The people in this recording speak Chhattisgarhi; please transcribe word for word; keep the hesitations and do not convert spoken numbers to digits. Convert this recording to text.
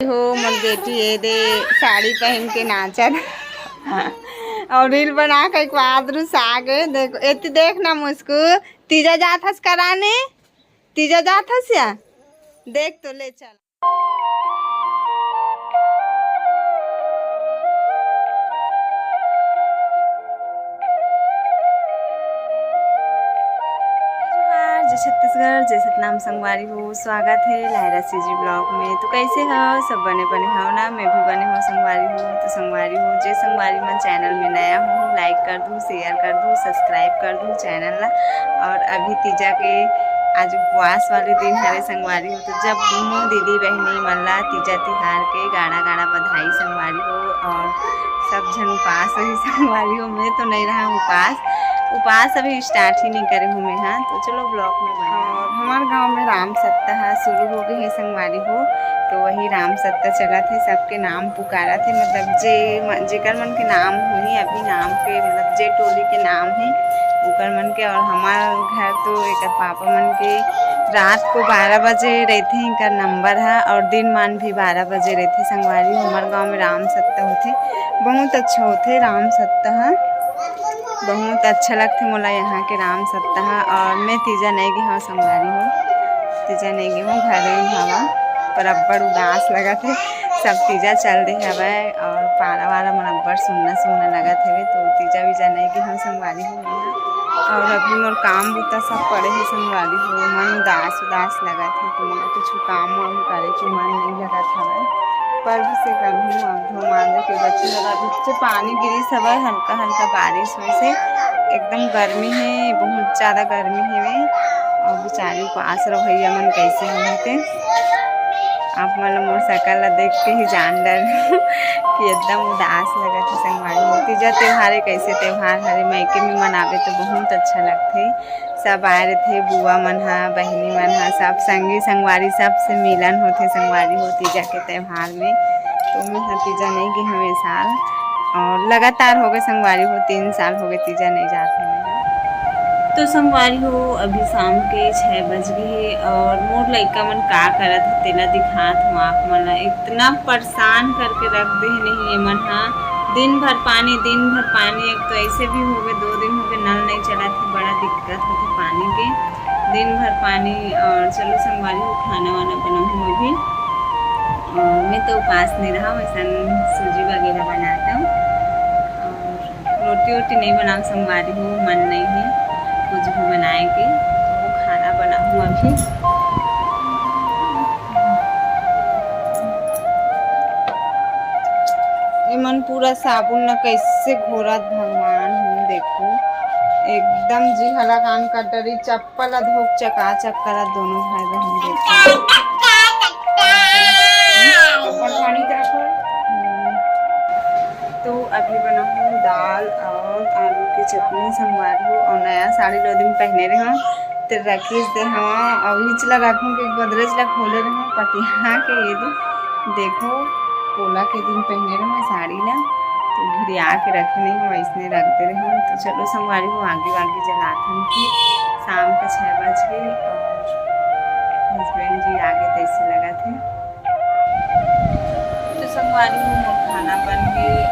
हो मोर बेटी, ये दे साड़ी पहन के नाचत अउ रील बना के एक आदरू सागे। देखो एती देख ना मुस्कू, तीजा जात हस कराने, तीजा जात हस या? देख तो ले चल। जोहार, जय छत्तीसगढ़, जय सतनाम संगवारी हो। स्वागत हे लायरा सीजी ब्लॉग में। तो कैसे हो सब? बने बने हो ना? मैं भी बने हो संगवारी हो। तो संगवारी हो, जे संगवारी मन चैनल में नया हो, लाइक कर दू, शेयर कर दू, सब्सक्राइब कर दू चैनल ला। और अभी तीजा के आज उपवास वाले दिन हरे संगवारी हो, तो जब दुनों दीदी बहिनी मन ला तीजा तिहार के गाड़ा गाड़ा बधाई संगवारी हो। और सब झन उपास होही संगवारी हो, मैं तो नहीं रहा उपास, उपास अभी स्टार्ट ही नहीं करे हूँ मैं। हाँ, तो चलो ब्लॉग में बने। और हमारे गांव में राम सप्ताह शुरू हो गए है संगवारी हो, तो वही राम सप्ताह चलत हे, सबके नाम पुकारत हे, मतलब जे म-, जेकर मन के नाम होही अभी नाम के, मतलब जे टोली के नाम हे ओकर मन के। और हमार घर तो एक पापा मन के रात को बारह बजे रहते हैं इनका नंबर है, और दिन मान भी बारह बजे रहते संगवारी। हमारे गांव में राम सप्ताह होते, बहुत अच्छा होते राम सप्ताह। बहुत अच्छा लगथे मोला यहाँ के राम सप्ताह। और मैं तीजा नहीं गे हव संगवारी हो, तीजा नहीं गे हव, घरे हवा, पर अब्बड़ उदास लगत हे। सब तीजा चल दे हवय और पारा वारा मन अब्बड़ सुन्ना सुन्ना लगत हवे, तो तीजा वीजा नहीं गे हव संगवारी हो मैं ह। और अभी मोर काम बुता सब पड़े हे संगवारी हो, मन उदास उदास लगत हे, तो मोला कुछ काम वाम करे के मन नहीं लगत हवय। पर भी से करहूँ, अब धो मांजे के बची हवय, बीच पानी गिरिस हवय, हल्का हल्का बारिश होइस हे। एकदम गर्मी हे, बहुत ज्यादा गर्मी हे। और बेचारी उपास रहो भैया मन कैसे होही ते। आप मन मोर शकल ला देख के ही जान डर कि एकदम उदास लगत हे संगवारी हो। तीजा त्योहार हे, कैसे त्योहार हरे, मायके में मनावे तो बहुत अच्छा लगथे। सब आए रहिथे, बुआ मन ह, बहिनी मन ह, सब संगी संगवारी, सबसे मिलन होथे संगवारी हो तीजा के त्योहार में। तो मैं ह तीजा नहीं गे हवे साल, और लगातार हो गए संगवारी हो, तीन साल हो गए तीजा नहीं जात हवे। तो संगवारी हो, अभी शाम के छः बज गए हे और मोर लइका मन का करत हे तेला दिखात हूँ आप मन ला। इतना परेशान करके रख दे नहीं ये मन हा, दिन भर पानी, दिन भर पानी। एक तो ऐसे भी हो गए, दो दिन हो गए नल नहीं चला थे, बड़ा दिक्कत होथे पानी के। दिन भर पानी। और चलो संगवारी हो, खाना वाना बनाऊँ अभी। और मैं तो उपास नहीं रहा, वैसा सूजी वगैरह बनाता हूँ। और रोटी वोटी नहीं बनाऊँ संगवारी हो, मन नहीं है कुछ भी बनाए के, तो खाना बनाऊँ अभी। ये मन पूरा साबुन न कैसे घोरत भगवान हो, देखो एकदम जिहला कान कटरी चप्पल धोक चका चक करत दोनों भाई बहन, देखो। तो अभी बनाऊँ दाल और आलू की चटनी संगवारी हो, और नया साड़ी दो दिन पहने रहे हूँ, तो रखीस दे हवा, और इचला रखूँ कि गोदरेज ला खोले रहे हूँ, पटिया के ये दे, देखो पोला के दिन पहने रहे हूँ साड़ी ला, तो घिरिया के रखे नहीं हूँ, ऐसने रख दे रहे हूँ। तो चलो संगवारी हो, आगे आगे जलात हन कि शाम के छः बज गए और हस्बैंड जी आगे तैसे लगा थे। तो संगवारी हो, मोर खाना बन गई